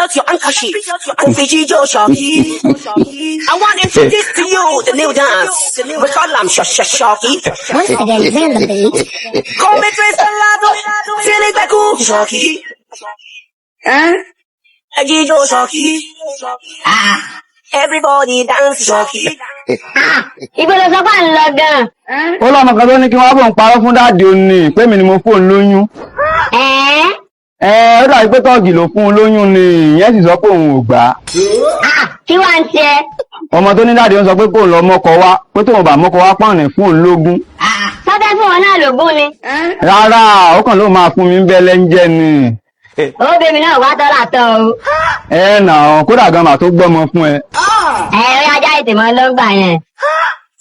out your handkerchief. Kò fi jíjó ṣọ́kì. I want to introduce to you the new dance. We call am ṣọ̀ṣọ̀ṣọ̀kì. Once again, feel the beat. Kò mi salado, sílẹ̀ gbẹ̀kú ṣọ́kì. Ẹ jíjó ṣọ́kì. Everybody dance ṣọ́kì. Ibo ló sọ pé à ń lọ gan-an? Ó lọ́mọ kan tó ní kí wọ́n bò ń parọ́ fún daddy òun ni pé mi ni mo fóun lóyún. Ẹ̀ẹ́. Ẹ ó dàbí pé tọ́ọ̀gì ló fún un lóyún ni, ìyẹn sì sọ pé òun ò gbà á. Kí wàá ń tiẹ̀? Ọmọ tó ní daddy ń sọ pé kóun lọ mọ́kọ wá, pé tóun bá mọ́kọ wá pààrọ̀ fún òun lógún. Sọ́fẹ́ fún wọn náà lógún ni. Rárá, ó kàn ló máa fún mi ń bẹ́lẹ́ ń jẹ́ ni. Ó bèmí náà wá tọ́lá tọ́ o. Ẹ nà án kódà gan màá tó gbọ́mọ fún ẹ. Ẹ ó yá já ètè mọ́ ló ń gbà yẹn.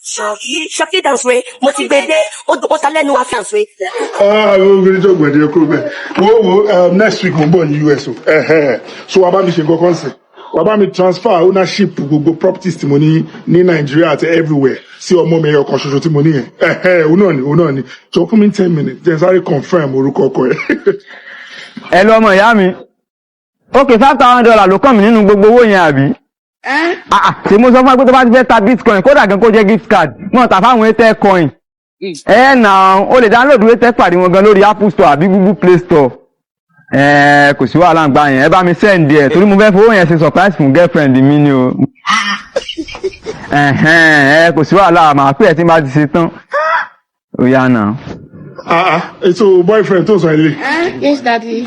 Ṣọ́kì ṣọ́kì dance re, mo ti gbé dé, ó dùn ó ta lẹ́nu àfihàn re. Ah, obìnrin tó gbẹ̀dẹ̀ kúrò bẹ́ẹ̀. Wo wo, next week mo ń bọ̀ ní US o. Ẹ̀hẹ́. So wàá bá mi ṣe nǹkan kan sìn. Wàá bá mi transfer ownership gbogbo properties tí mo ní ní Nàìjíríà àti everywhere sí ọmọ mi ẹyọ kan ṣoṣo tí mo ní yẹn. Ẹ̀hẹ́, òun náà ni, òun náà ni. Jọ fún mi 10 minutes, jẹ́ n sáré confirm orúkọ ọkọ ẹ̀. Ẹ lọ ọmọ ìyá mi. Ok, $5,000 ló kàn mí nínú gbogbo owó yẹn, àbí? Ah ah, ṣé mo sọ fún ẹ pé tó bá ti fẹ́ ta bitcoin, kódà gan kó jẹ́ gift card, mọ̀ tà fáwọn Airtel coin. Ẹ nà ó lè download Airtel pàdé wọn gan lórí Apple Store àbí Google Play Store. Ẹ kò sí wàhálà ń gbà yẹn, ẹ bá mi send ẹ torí mo fẹ́ fowó yẹn ṣe surprise fún girlfriend mi ni o. Ẹ̀hẹ́n, ẹ kò sí wàhálà, màá pè ẹ́ tí n bá ti ṣe tán. Ó yá nà. Ah ah, ètò boyfriend tó sọ ilé. Yes, Daddy.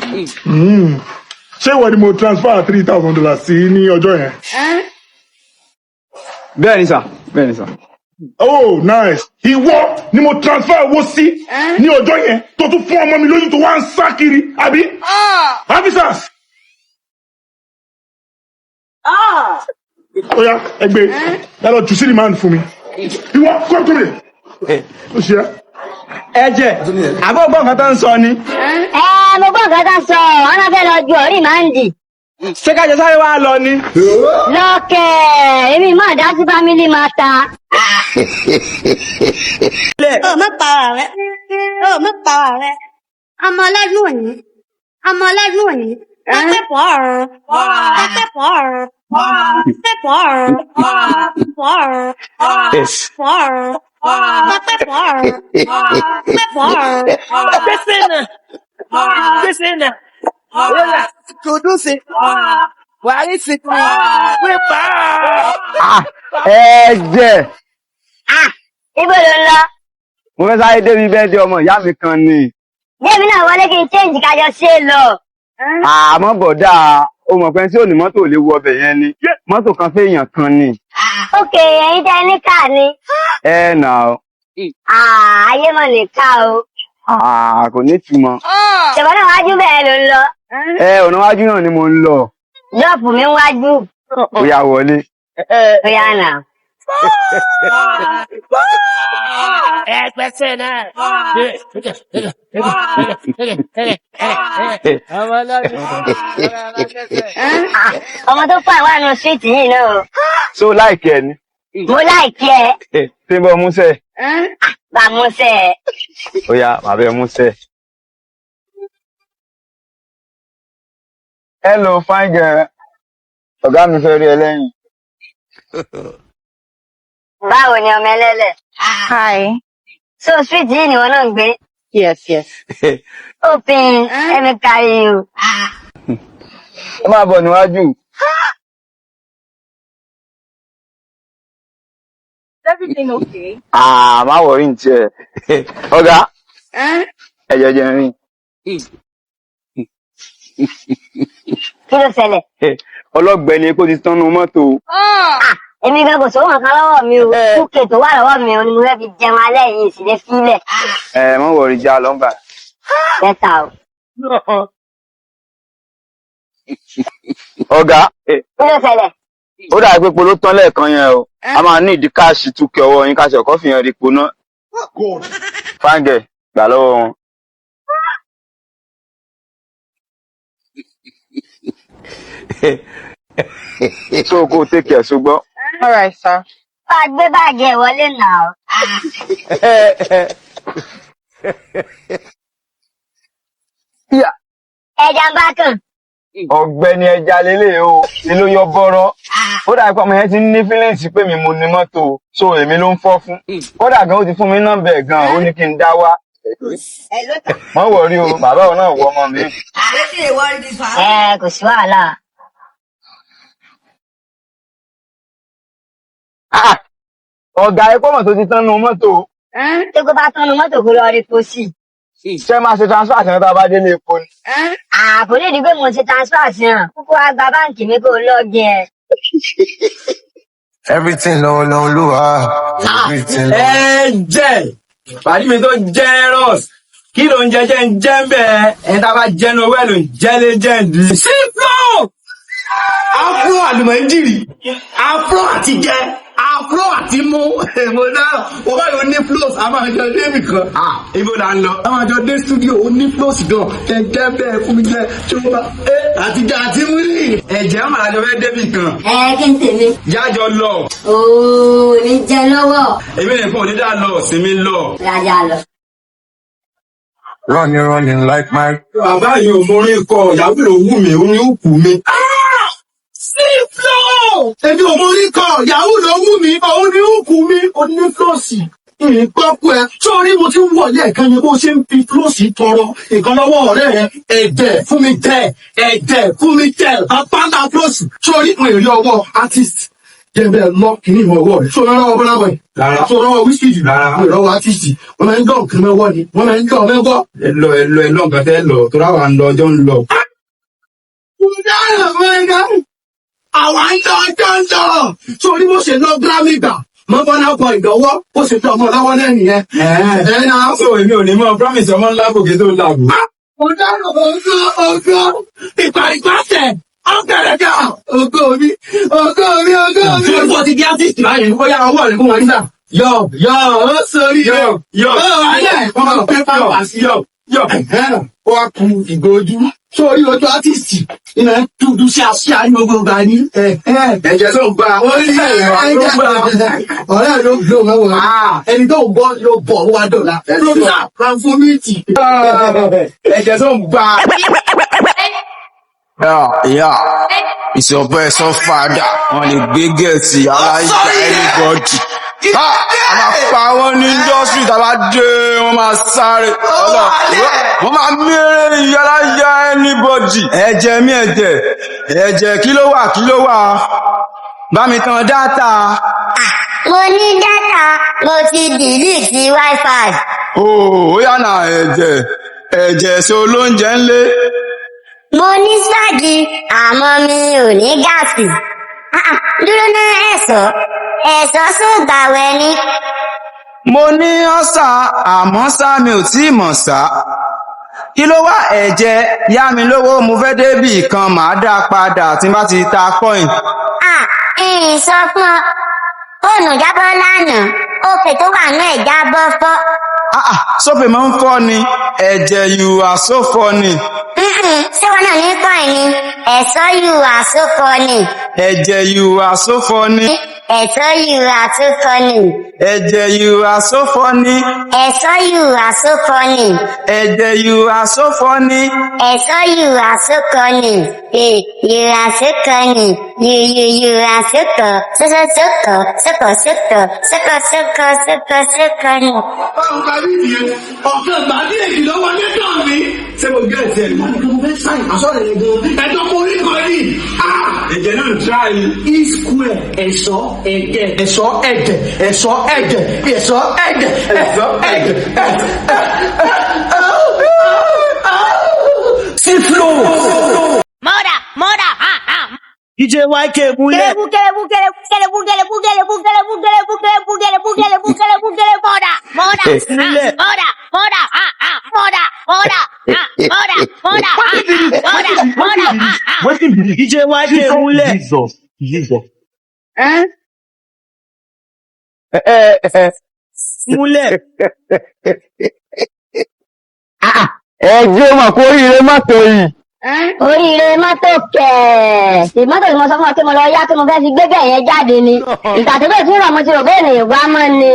Ṣé ìwọ ni mo transfer $3,000 sí ní ọjọ́ yẹn? Bẹ́ẹ̀ ni sir, bẹ́ẹ̀ ni sir. Oh, nice. Ìwọ ni mo transfer owó sí ní ọjọ́ yẹn tó tún fún ọmọ mi lóyún tó wá ń sá kiri, àbí? Officers! Ó yá, ẹgbẹ́ ẹ lọ jù sí remand fún mi. Ìwọ kọ́ tó mi. Ó ṣe é. Ẹ̀jẹ̀ àbọ̀ gbọ́n nǹkan tó ń sọ ni. Ẹ mo gbọ́ nǹkan tó ń sọ, ọ́n náà fẹ́ lọ ju ọ̀rí màá ń dì. Ṣé kájọ sáré wá lọ ni? Lọ́kẹ̀, èmi máa dá sí family matter. Ó má para rẹ̀. Ó má para rẹ̀. Ọmọ ọlọ́dún òní. Ọmọ ọlọ́dún òní. Pẹ́pẹ́ pọ̀ ọ̀rọ̀. Pẹ́pẹ́ pọ̀ ọ̀rọ̀. Pẹ́pẹ́ pọ̀ ọ̀rọ̀. Pọ̀ ọ̀rọ̀. Pọ̀ ọ̀rọ̀. Pẹ́pẹ́ pọ̀ ọ̀rọ̀. Pẹ́pẹ́ pọ̀ ọ̀rọ̀. Listen, listen. Produce it. Wàá sí. Pípa. Ah, ẹ̀jẹ̀. Ibo ló ń lọ? Mo fẹ́ sáré débi bẹ́ẹ̀ dé ọmọ ìyá mi kan ni. Bẹ́ẹ̀ni náà wọlé kí n change kájọ ṣe é lọ. Àmọ́ bọ̀dá, o mọ̀ pé tí ò ní mọ́tò ò lè wọ ọbẹ̀ yẹn ni. Mọ́tò kan fẹ́yàn kan ni. Ok, ẹ̀yin tẹ́ ní car ni. Ẹ nà ó. Ah, ayé mọ̀ ní car o. Ah, kò ní ìtumọ̀. Ṣèbọn náà wájú bẹ́ẹ̀ ló ń lọ. Ẹ ọ̀nà wájú náà ni mo ń lọ. Drop mi wájú. Ó yá, wọlé. Ó yá nà. Ẹgbẹ́sẹ̀ náà. Ọmọ ọlọ́dún. Ah, ọmọ tó fà wà nù street yìí náà o. So like ẹ ni. Mo like ẹ. Ṣé ń bọ́ músẹ̀? Bá mú sẹ́ ẹ. Ó yá, màá bẹ músẹ̀. Hello, fine girl. Ọ̀gá mi fẹ́ rí ẹ lẹ́yìn. Báwo ni ọmọ ẹlẹ́lẹ̀? Hi. So street yìí ni wọn náà ń gbé. Yes. Open, let me carry you. Ó máa bọ̀ níwájú. Everything okay? Ah, má worry ní tiẹ̀. Ọ̀gá, ẹ jẹ́ jẹ́ rìn. Kí ló ṣẹlẹ̀? Ọlọ́gbẹ́ni epo ti tán nu mọ́tò. Èmi gan kò sówó nǹkan lọ́wọ́ mi o. Kúkè tó wà lọ́wọ́ mi o ni mo fẹ́ fi jẹun alẹ́ yìí sì lè fílẹ̀. Ẹ má worry, já lọ́ngbà. Better o. Ọ̀gá, Kí ló ṣẹlẹ̀? ó dàbí pé epo ló tán lẹ́ẹ̀kan yẹn o. A máa ní ìdí cash túkẹ́ ọwọ́ yín káṣí ọ̀kọ́ fìyàn rí epo náà. God. Fáńgẹ̀ gbà lọ́wọ́ wọn. So kó o take care, ṣùgbọ́n. All right, sir. Bá a gbé báàgì ẹ̀ wọlé nà o. Ẹja ń bá kàn. Ọ̀gbẹ́ni ẹja lélẹ̀ o, ni ló yọ bọ́rọ́. Ó dàbí pé ọmọ yẹn ti ń ní feelings pé mi mo ní mọ́tò, so èmi ló ń fọ́ fún. Kódà gan ó ti fún mi nọ́mbà ẹ̀ gan, ó ní kí n dá wá. Mọ́ wọ̀rí o, bàbá òun náà wọ ọmọ mi. Ẹ kò sí wàhálà. Ah! Ọ̀gá ẹ pọ̀mọ̀ tó ti tán nu mọ́tò. Tó kó bá tán nu mọ́tò kó lọ rí pósí. Ṣé máa ṣe transfer àti tá a bá délé epo ni? Àbò lè di pé mo ṣe transfer sí hàn. Kúkú wá gba báǹkì mi kó lọ́ọ̀gì ẹ̀. Everything lọ́wọ́ lọ́wọ́ ló wà. Everything lọ́wọ́. Ẹ̀jẹ̀ pàdé mi tó generous, kí ló ń jẹ jẹ́ ń jẹ́ ń bẹ́ẹ̀ ẹ̀ tá a bá jẹ́nu owó ẹ̀ ló ń jẹ́ lé jẹ́ ń di. Síflò! Afro àlùmọ̀ńjìrì, afro àti jẹ, afro àti mú, mo dára, mo bá yóò ní flows, a máa jọ dé nìkan. Ibo là ń lọ? A máa jọ dé studio, ó ní flows gan, kẹ̀kẹ́ bẹ́ẹ̀ fún mi jẹ, tí ó bá ẹ àti jẹ àti mú ní. Ẹ̀jẹ̀ ọmọ àjọ fẹ́ débì kan. Ẹ kí n tèmi. Jájọ lọ. Ooo, ní jẹ lọ́wọ́. Èmi nìkan ò ní dá lọ, sinmi lọ. Rájà lọ. Running, running like my. Bàbá yìí ò mórí kọ, ìyàwó ló wù mí, ó ní ó kù mí. Síflò! Èmi ò mórí kọ, yahoo ló wù mí, òun ní ó kù mí, ó ní flows. Ìgbọ́kú ẹ, sórí mo ti ń wọ̀ lẹ́ẹ̀kan yẹn bó ṣe ń fi flows tọrọ nǹkan lọ́wọ́ ọ̀rẹ́ rẹ, ẹ̀jẹ̀ fún mi jẹ, ẹ̀jẹ̀ fún mi jẹ, apáńdà flows, sórí mo èrè ọwọ́ artist. Jẹ́ bẹ́ẹ̀ lọ kìíní ìwọ̀ ọwọ́ rẹ̀. Ṣé o rọ́wọ́ Bọ́lá Boy? Rárá. Ṣé o rọ́wọ́ Wizkid? Rárá. Mo rọ́wọ́ artist. Wọ́n máa ń dán nǹkan mẹ́wọ́ ni. Wọ́n máa ń dán mẹ́wọ́. Ẹ lọ, ẹ lọ, ẹ lọ nǹkan tẹ́ lọ, tó ráwà ń lọ ọjọ́ ń lọ. Àwa ń lọ ọjọ́ ń lọ. Sórí bó ṣe lọ Grammy gbà, mọ́ Bọ́lá Boy lọ́wọ́, bó ṣe lọ ọmọ lọ́wọ́ náà nìyẹn. Ẹ náà. So èmi ò ní mọ promise ọmọ ńlá gòkè tó làbò. Mo dáná ògo ògo ìgbà ìgbàsẹ̀ ọ̀gẹ̀rẹ̀gà ògo mi ògo mi ògo mi. Sórí bó ti di artist báyìí, ó yá ọwọ́ rẹ̀ kó wọn nígbà. Yọ yọ ó sórí Yọ yọ Ó wálẹ̀ wọ́n máa pẹ́ pàpà sí. Yọ yọ. Ó wá ku ìgò ojú. Sórí ojú artist iná dúdú sí àṣìá ní gbogbo ìgbà ní. Ẹ̀jẹ̀ tó ń gba. Orí ọ̀rẹ́ ló gbé òun wọ̀ ẹni tó ń bọ́ ló bọ̀ ó wá dọ̀la. Producer Ranfomiti. Ẹ̀jẹ̀ tó ń gba. Yeah, yeah. It's your best son father. Wọ́n lè gbé gẹ̀ẹ́sì aláìsí anybody. Ha! A máa pa wọ́n ní industry tá a bá dé, wọ́n máa sáré. Ọlọ́ wọ́n máa mérè ìyáláyà anybody. Ẹ̀jẹ̀ mi ẹ̀jẹ̀, ẹ̀jẹ̀ kí ló wà kí ló wà? Bá mi tan data. Mo ní data, mo ti delete wifi. Ó yá nà ẹ̀jẹ̀, ẹ̀jẹ̀ ṣe olóúnjẹ ńlé. Mo ní spagi, àmọ́ mi ò ní gáàsì. Ah, ah, dúró ná ẹ̀sọ́. Ẹ̀sọ́ sùn gbàwẹ̀ ni. Mo ní ọ́sà àmọ́ ṣá mi ò tí ì mọ̀ ṣá. Kí ló wá ẹ̀jẹ̀ yá mi lówó mo fẹ́ débì kan màá dá padà tí n bá ti ta coin. Ah, ìyìn sọ fún ọ. Fóònù jábọ́ lánàá, òkè tó wà ní ẹ̀ jábọ́ fọ́. Ah ah, sófin máa ń fọ́ ni ẹ̀jẹ̀ you are so funny. Mm-mm, ṣé wọn náà ní kọ́ìn ni? Ẹ̀sọ́ you are so funny. Ẹ̀jẹ̀ you are so funny. Ẹ̀sọ́ you are so funny. Ẹ̀jẹ̀ you are so funny. Ẹ̀sọ́ you are so funny. Ẹ̀jẹ̀ you are so funny. Ẹ̀sọ́ you are so funny. Eh, you are so funny. You you you are so co so so so co so co so co so co so co so co so funny. Báwo ka bí ìyẹn? Ọ̀kan gbàdí èjì lọ́wọ́ lẹ́tọ̀ mi. Ṣé mo gé ẹ̀jẹ̀ mi? Mo fẹ́ sáyìn àsọ̀rọ̀ rẹ̀ gan. Ẹ̀jọ̀ mo rí kan ní. Ẹ̀jẹ̀ náà try. E square ẹ̀sọ́ ẹ̀jẹ̀ ẹ̀sọ́ ẹ̀jẹ̀ ẹ̀sọ́ ẹ̀jẹ̀ ẹ̀sọ́ ẹ̀jẹ̀ ẹ̀sọ́ ẹ̀jẹ̀ Síflò. Mọ́ra mọ́ra ah ah. DJ YK múlẹ̀. Kelebu kelebu kelebu kelebu kelebu kelebu kelebu kelebu kelebu kelebu kelebu kelebu kelebu mọ́ra mọ́ra ah mọ́ra mọ́ra ah ah mọ́ra mọ́ra ah mọ́ra mọ́ra ah ah mọ́ra mọ́ra ah ah. DJ YK múlẹ̀. Múlẹ̀. Ẹ̀jẹ̀ mọ̀ kó oríire mọ́tò yìí. Oríire mọ́tò kẹ̀. Ṣé mọ́tò tí mo sọ fún ọ pé mo lọ yá pé mo fẹ́ fi gbé bẹ́ẹ̀ yẹn jáde ni. Ìgbà tó bẹ́ẹ̀ tún rọ̀ mo ti rò bẹ́ẹ̀ ni wá mọ́ ni.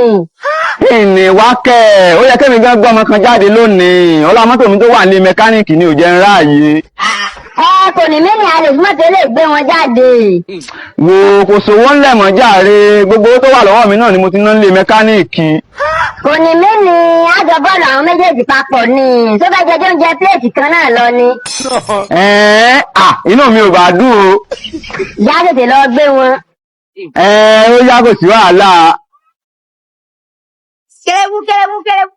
Kí ni wá kẹ́ ẹ̀? Ó yẹ kémi gan gbọ́ ọmọ kan jáde lónìí. Ọlá mọ́tò mi tó wà ní mẹkáníìkì ni ò jẹ́ ń ráàyè. Ẹ kò ní mí ní alẹ́ fún mọ́tò lè gbé wọn jáde. Wo kò sówó ńlẹ̀ mọ́ jàre, gbogbo owó tó wà lọ́wọ́ mi náà ni mo ti ná nílé mẹkáníìkì. Kò ní mí ní àjọ bọ́ọ̀lù àwọn méjèèjì papọ̀ ni tó bá jẹjọ́ oúnjẹ pléètì kan náà lọ ni. Ẹ̀ẹ́n à inú mi ò bá dùn o. Ìyá tètè lọ gbé wọn. Ẹ̀ẹ́n ó yá kò sí wàhálà. Kẹrẹwú kẹrẹwú kẹrẹwú.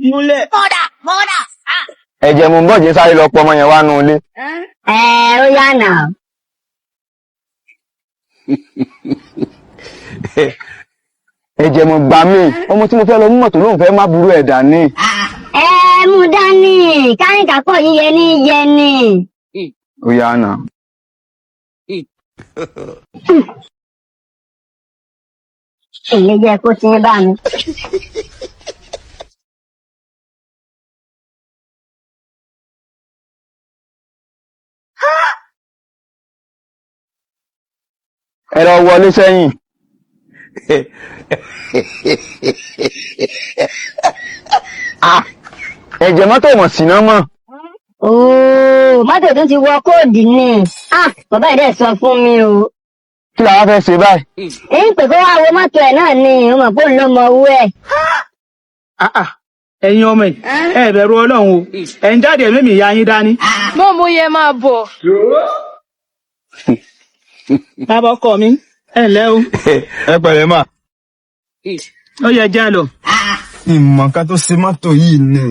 Múlẹ̀. Mọ́dà mọ́dà. Ẹ̀jẹ̀ mò ń bọ̀ jẹ́ sáré lọ pọ ọmọ yẹn wá nú ilé. Ẹ ó yá nà. Ẹ̀jẹ̀ mo gbà mí, ọmọ tí mo fẹ́ lọ mú mọ̀tò lóun fẹ́ má burú ẹ̀ dání. Ẹ mú dání kárìnkà pọ̀ yíyẹ ní yẹ ni. Ó yá nà. Èmi jẹ́ kó ti ń bá mi. Ẹ lọ wọlé sẹ́yìn. Ah, ẹ̀jẹ̀ mọ́tò mọ̀ síná mọ́. Ooo mọ́tò tó ti wọ kóòdì ni. Ah bàbá ẹ̀ dẹ̀ sọ fún mi o. Kí la wá fẹ́ ṣe báyìí? Ń pè kó wá wo mọ́tò ẹ̀ náà ni ó mọ̀ pé òun ló mọ owó ẹ̀. Ẹ̀yin ọmọ ẹ̀ ẹ bẹ̀rù Ọlọ́run o, ẹ̀ ń jáde ẹ̀mí mi ìyá yín dání. Mo mú yẹ máa bọ̀. Bàbá ọkọ mi, ẹ ǹlẹ́ o. Ẹ pẹ̀lẹ́ mà. Ó yẹ jẹ́ lọ. Ìmọ̀ nǹkan tó ṣe mọ́tò yìí ni.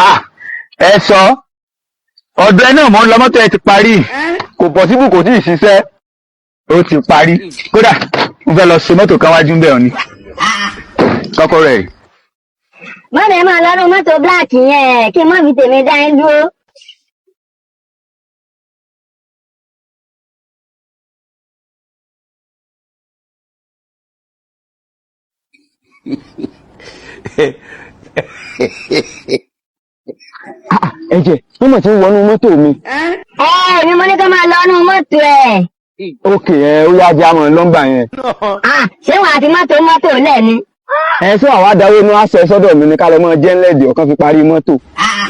Ah, ẹ sọ ọ̀dọ̀ ẹ náà mọ̀ ń lọ mọ́tò ẹ ti parí, kò pọ̀síbù kò tí ì ṣiṣẹ́, ó ti parí. Kódà mo fẹ́ lọ ṣe mọ́tò kan wájú ń bẹ̀ ọ́ ni kọ́kọ́rọ́ ẹ̀. Mọ́tò ẹ̀ máa lọ́rùn mọ́tò black yẹn kí mọ́ fi tèmi dá yín dúró. Ẹ̀jẹ̀ wọ́n mọ̀ tí ń wọnú mọ́tò mi. Ẹ èmi mo ní kó máa lọ́nu mọ́tò ẹ̀. Ókè ẹ ó yá jẹ́ àmọ́ nọ́mbà yẹn. Ah ṣé wàá fi mọ́tò mọ́tò lẹ̀ ni? Ẹ sọ àwọn adáwó inú àṣẹ sọ́dọ̀ mi ní ká lọ mọ́ jẹ́ńlẹ̀dì ọ̀kan fi parí mọ́tò.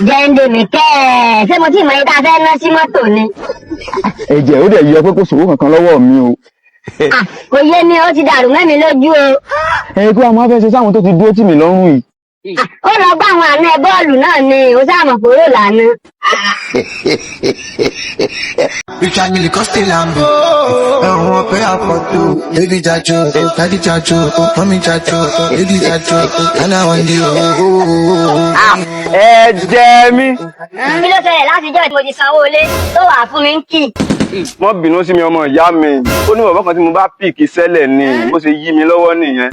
Jẹ́ǹde mi kẹ́ ẹ̀ ṣé mo tí mọ̀ yín tá a fẹ́ ná sí mọ́tò ni? Ẹ̀jẹ̀ ó dẹ̀ yọ pé kò sówó kankan lọ́wọ́ mi o. Ah kò yé mi ó ti dàrú mẹ́mi lójú o. Ẹ kí wàá máa fẹ́ ṣe sáwọn tó ti dúró tì mí lọ́rùn yìí. Ó lọ gbá àwọn àna ẹ bọ́ọ̀lù náà ni ó sáà mọ̀ kúrò lánàá. Richard Mille coste Lambo. Ẹ̀wọ̀n pé àpọ̀tò. Baby jajo, daddy jajo, mommy jajo, baby jajo, and I want you. Ẹ̀jẹ̀ mi. Kí ló ṣẹlẹ̀ látijọ́ tí mo ti sanwó ilé tó wàá fún mi ń kì? Mọ́ bínú sí mi ọmọ ìyá mi, ó ní bàbá kan tí mo bá pìkì sẹ́lẹ̀ ni bó ṣe yí mi lọ́wọ́ nìyẹn.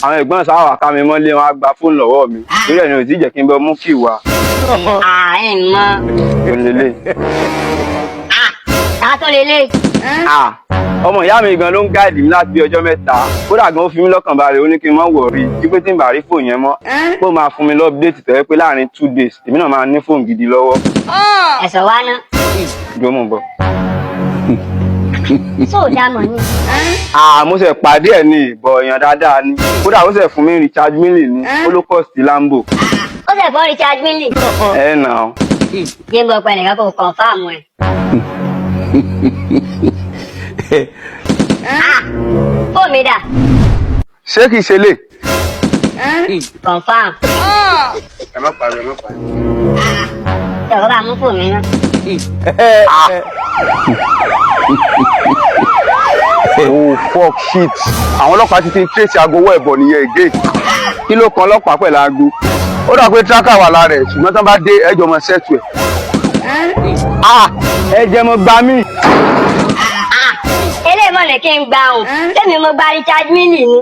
Àwọn ẹ̀gbọ́n sáwà ká mi mọ́lé wọn á gba fóònù lọ́wọ́ mi. Torí ẹ̀ ni ò tí jẹ́ kí n bẹ mú kì wá. Àì mọ. Ó lélẹ̀. Ta tó lélẹ̀? Ọmọ ìyá mi gan ló ń gáàdì mi láti bí ọjọ́ mẹ́ta. Kódà gan ó fi mí lọ́kàn balẹ̀, ó ní kí n má wọ̀rí wípé tí n bá rí fóònù yẹn mọ́, kó máa fún mi lọ́pdéètì tẹ́lẹ̀ pé láàrin 2 days èmi náà máa ní fóònù gidi lọ́wọ́. Ẹ̀sọ̀ wa ná. Jọ mọ̀ bọ̀. Sóò dá mọ̀ ni. Mo ṣe pàdé ẹ̀ ní ìbọ̀ èèyàn dáadáa ni. Kódà ó ṣe fún mi Richard Mille ní Holocaust Lambo. Ó ṣe fún Richard Mille. Ẹ nà ó. Jẹ́ ń bọ̀ pẹ̀ nìkan kò kọ̀nfàmù ẹ̀. Fóònù mi dà. Ṣé kìí ṣe lè? Confirm. Ẹ má pariwo, ẹ má pariwo. Ṣé bá mú fóònù mi náà? Oh fuck shit. Àwọn ọlọ́pàá ti trace aago owó ẹ̀bọ̀ nìyẹn again. Kí ló kan ọlọ́pàá pẹ̀lú aago? Ó dà pé tracker wà lára ẹ̀, ṣùgbọ́n tán bá dé ẹjọ́ mọ sẹ́tù ẹ̀. Ẹ jẹ́ mo gbá mi. Eléyìí mọ̀ ní kí n gbà o. Tẹ́mi mo gba Richard Mille ni.